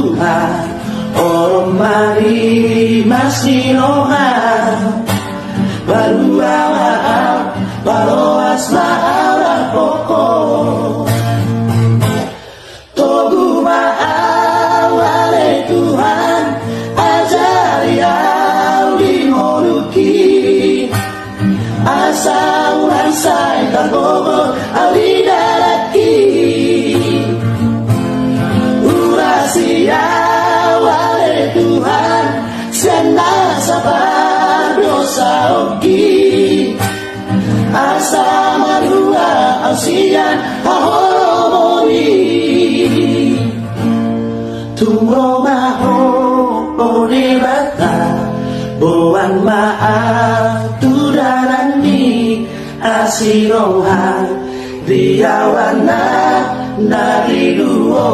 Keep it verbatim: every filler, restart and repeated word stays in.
Tuhan, orom ma rimas ni roham. Palua ma au, paloas ma au rampokon. Togu ma au ale Tuhan, ajari au di ngolungki. Asa unang sai targogo au di dalanki. Urasi au ale Tuhan, sian nasa pardosaonki. Asa malua au sian haholomon i. Tung ro ma Ho, o Debata, boan ma au tu dalan ni asi roha, di awan na, na di duo.